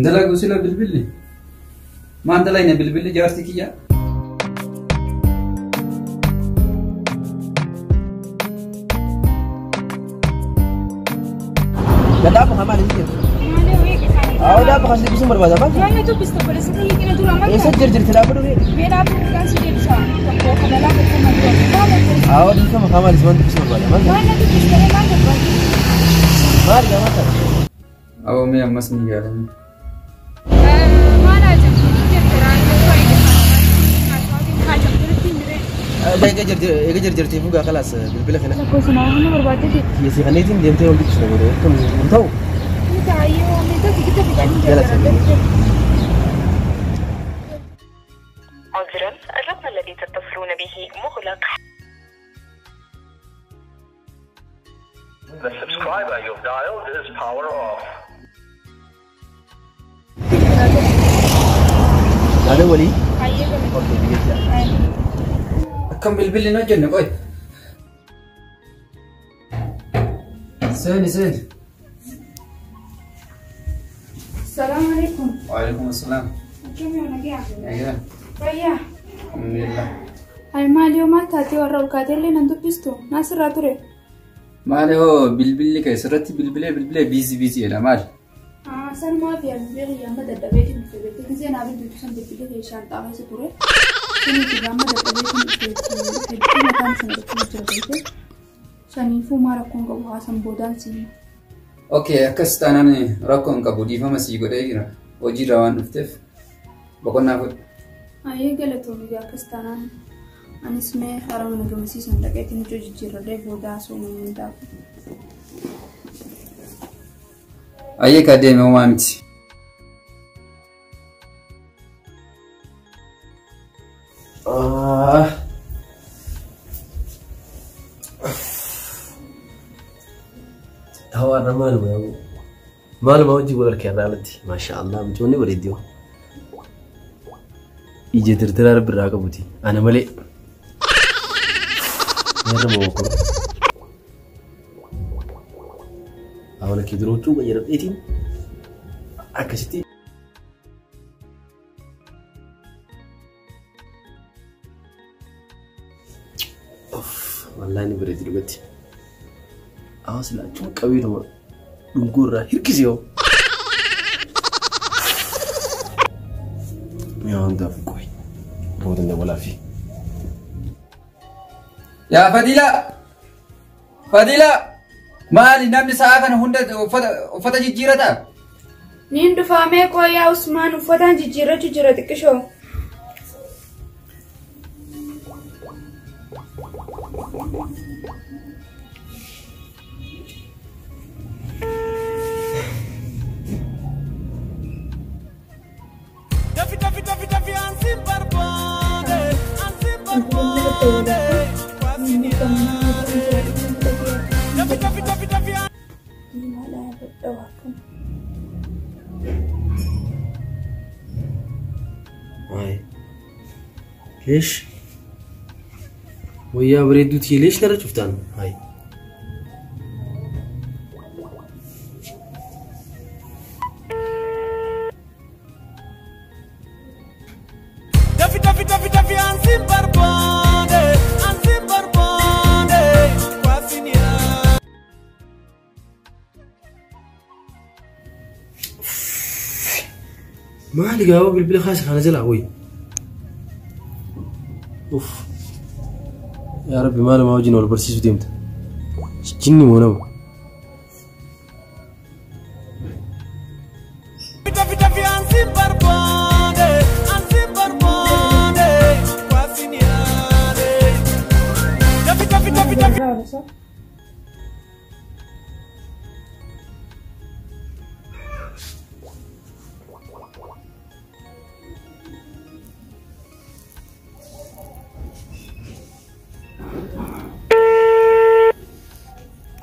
Dalagu sila bilbilli. Maan dalayne bilbilli jaartii kiyya? Gadaafu hamaan hin jiru. Awwa daafu kan dubbisuun barbaada maal? Waan dubbistu obboleessa kiyya kina dura maal? Eessa jirti dhaabbatu dhufee? Mee dhaabbatu kan si deebisa. Tokko kabalaa tokko maal? Awwa dhiifama hamaan isaan dubbisuun barbaada maal? Waan dubbistu maal barbaadu? Maal gaafa ta'e? Awwa mee ammas ni yaalame. Maal ajabtu jirti Eega jirjirtee fugaa kalaas bilbila kana. Lakkoofsa nama barbaadde. Yeesii kaneetiin deemtee ol dubbisna godhe kun hin ta'u. Taayyoo meeshaa tikita fidanii jira. عذرا الرقم الذي تتصلون به مغلق. The subscriber you've dialed is power off. هذا ولي؟ اوكي دقيقة. Akkam bilbilli hin hojjenne qoy. Seeni seeni. السلام عليكم. وعليكم السلام. كم يوم نجيا؟ Egaa. Fayyaa. Alhamdulillah. Ay maali yoo maal taatee warra ol kaatee illee nan dubbistu naasirraa ture. Maali hoo bilbilli kee sirratti bilbilee bilbilee biizii biizii jedha maali? Sanumaa fi bilbilli amma dadhabeetiin dhufe beekte gisee naa bilbiltu san bilbilli kee shaanxaa keessa ture. Saniif amma dadhabeetiin dhufe hedduu mataan sana dhukkubaa jira beekte. Saniifuu maa rakkoon qabu haasan boodaan siin. Okay, akkas taanaan rakkoon qabu dhiifama sii godhee jira. Hojiirra waan dhufteef boqonnaa godhu. Ayyee galatoomi akkas taanaan anis mee hara mana gamasiisan dhaqeetiin ijoo jijjiirradhee booda haasawuu hin Ayyee ka deeme homaa miti. Hawaarra maaluma yaa'u maaluma hojii wal harkaa irraa alatti maashaallah mucoonni bareedduu ija dirdiraa rabbi irraa qabuti ana malee meerra moo awwala kee durootuu qayyadheetiin akkasitti. Wallahi ni bareeddi dhugatti. Awas sila achuma qabeetuma dhungoo irraa hirkisi yoo. Mi'a hundaaf qoy. Booda dabalaafi. Yaa Fadila! Fadila! Maali namni sa'a kana hunda uffata jijjiirata? Niin dhufaamee qoyyaa Usmaan uffataan jijjiirrachuu jira xiqqishoo. ليش؟ ويا بريدوتي ليش نرى شفتان؟ هاي ما لقى بالبلا خاص خانة زلا وي اوف يا ربي ما ما وجهنا ولا برسيس وديمت جني ونو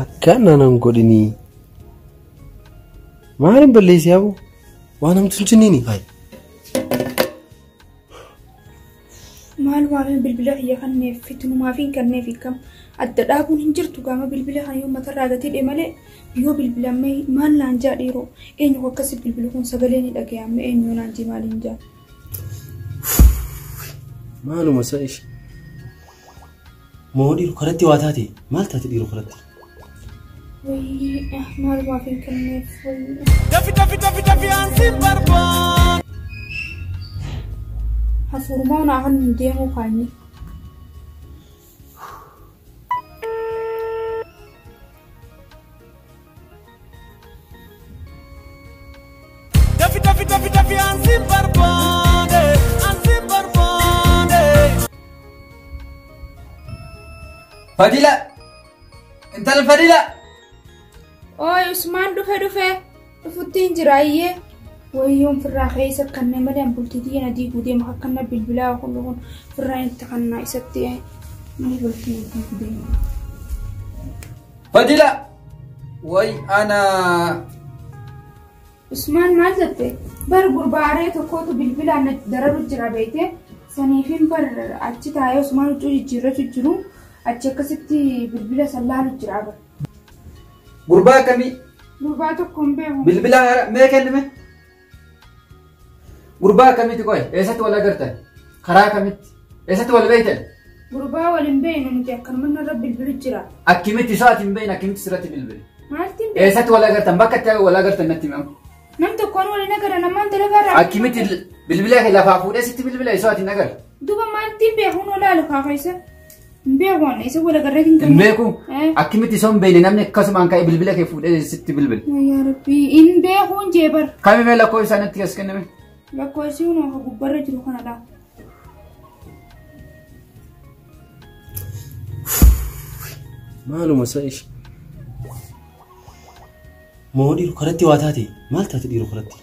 Akkana nan godhini maalin balleessi yaa'u waan hamtuun jinniini hayi. Maal Maalumaaf bilbila kiyya kanneef fitinumaaf hin kanneef kam adda dhaabuun hin jirtu gaama bilbila kana yoo matarraa gatee malee yoo bilbilamee maal naan jaa dhiiroo eenyu akkasi bilbilu kun sagalee ni dhagayame eenyu naan jee maal hin jaa. Maaluma isa ishee. Moo dhiiru karatti waa taate maal taate dhiiru karatti? Wayii maalumaaf hin kanneef wayii. Dafi dafi dafi dafi ansi barbaade. Hafuurumaa naa kan hin deemu kaanyi. Dafi dafi dafi dafi ansi barbaade ansi barbaade. Fadila! Intala Fadila! Ooy Usmaan dhufe dhufe dhufutti hin jira ayyee. Wayyoon firraa keessa kanneen malee bultii xiyya na diiguu deema akkana bilbilaa kun kun firraa itti kannaa isatti malee bultii na diiguu deema. Fadila! Way ana Usmaan maal jette bar gurbaaree tokkotu bilbilaan na dararu jira beekte saniifin bar achi taa'ee Usmaan huccuu jijjiirratu jiru achi akkasitti bilbila san laalu jira bar. Gurbaa akkamii? Gurbaa tokko hin beeku. Bilbila haaraa mee kennime? Gurbaa akkamitti qoy? Eessatti wal agartan? Karaa kamitti? Eessatti wal beektan? Gurbaa wal hin beeknu nuti akkanuma narra bilbilu jira. Akkamitti isaa ati hin beekne akkamitti sirratti bilbile? Maalti hin beekne? Eessatti wal agartan? Bakka itti wal agartan natti himamu. Nam tokkoon waliin agarra namaan dalagaa irraa. Akkamitti bilbila kee lafaa fuudhee sitti bilbila isoo ati hin agarre? Duuba maalti hin beeku nu laalu kaafa isa. Hin beeku waan isa wal agarree hin Hin beeku. Akkamitti isoo hin beekne namni akkasumaan ka'ee bilbila kee fuudhee sitti bilbile? Yaa Rabbii hin beeku hin jee bar. Kami mee lakkoofsa isaa natti as kenname? Lakkoofsi kun akka gubbarra jiru kanadha. Maaluma isa ishee. Moo dhiiru karatti waa taate maal taate dhiiru karatti?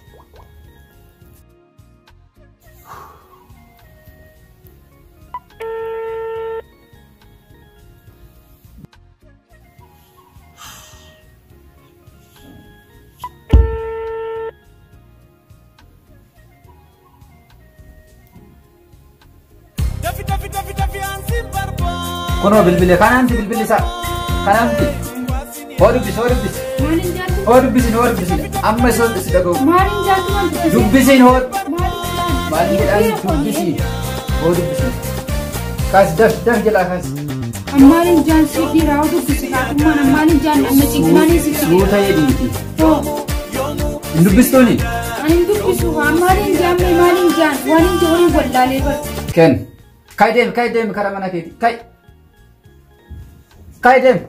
Dafi dafi dafi dafi ansi barbaade. Kunoo bilbile kanaanti bilbilli isaa kanaanti. Hoo dubbisi hoo dubbisi. Maal hin jaatu? Hoo dubbisiin hoo dubbisiin amma isoo si dhaga'u. Maal hin jaatu waan dubbisiin? Dubbisiin hoo Maal hin maal jedhaan dubbisiin hoo dubbisiin. Kaasi daf daf jalaa kaasi. Ammaan hin jaan si dhiiraa hoo dubbisi kaatummaan ammaan hin jaan amma ciqilaanis si Suuta jedhiiti. Hoo Hin dubbistuuni? ani hin dubbisu ammaan hin jaan mee maal hin jaan waan hin jaan hin wallaalee bar. Kenn. Kai deemi kai deemi karaa mana keeti kai. Kai deemi.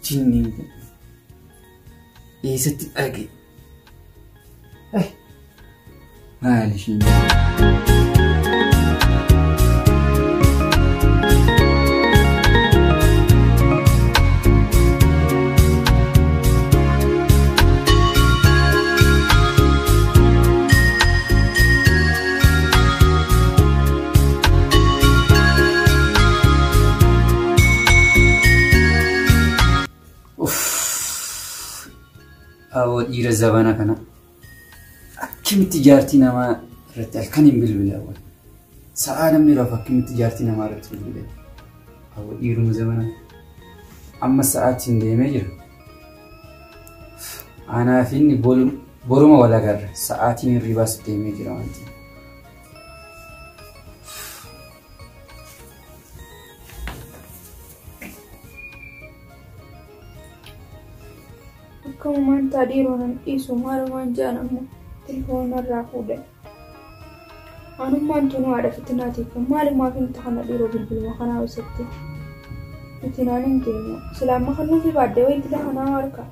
Jinniin kun eessatti dhage? Maal ishiin? Aboo dhiira zabana kana akkamitti jaartii namaa irratti halkan hin bilbile awwal. Sa'aa namni rafu akkamitti jaartii namaa irratti bilbile. Aboo dhiiruma zabana amma sa'aatiin deemee jira. Anaa fi inni boruma wal agarra sa'aatiin hirribaas deemee jira waan ta'eef. Akkamumaan taa dhiiroo nan dhiisu maalumaan jaan ammoo telefoona irraa fuudhan. Anummaan tunuu haadha fitinaatiif maalumaaf hin ta'ana dhiiroo bilbiluma kanaa ibsatti. Fitinaan hin deemu. Silaamma kan nuti baadde wayitti lafa naa harka.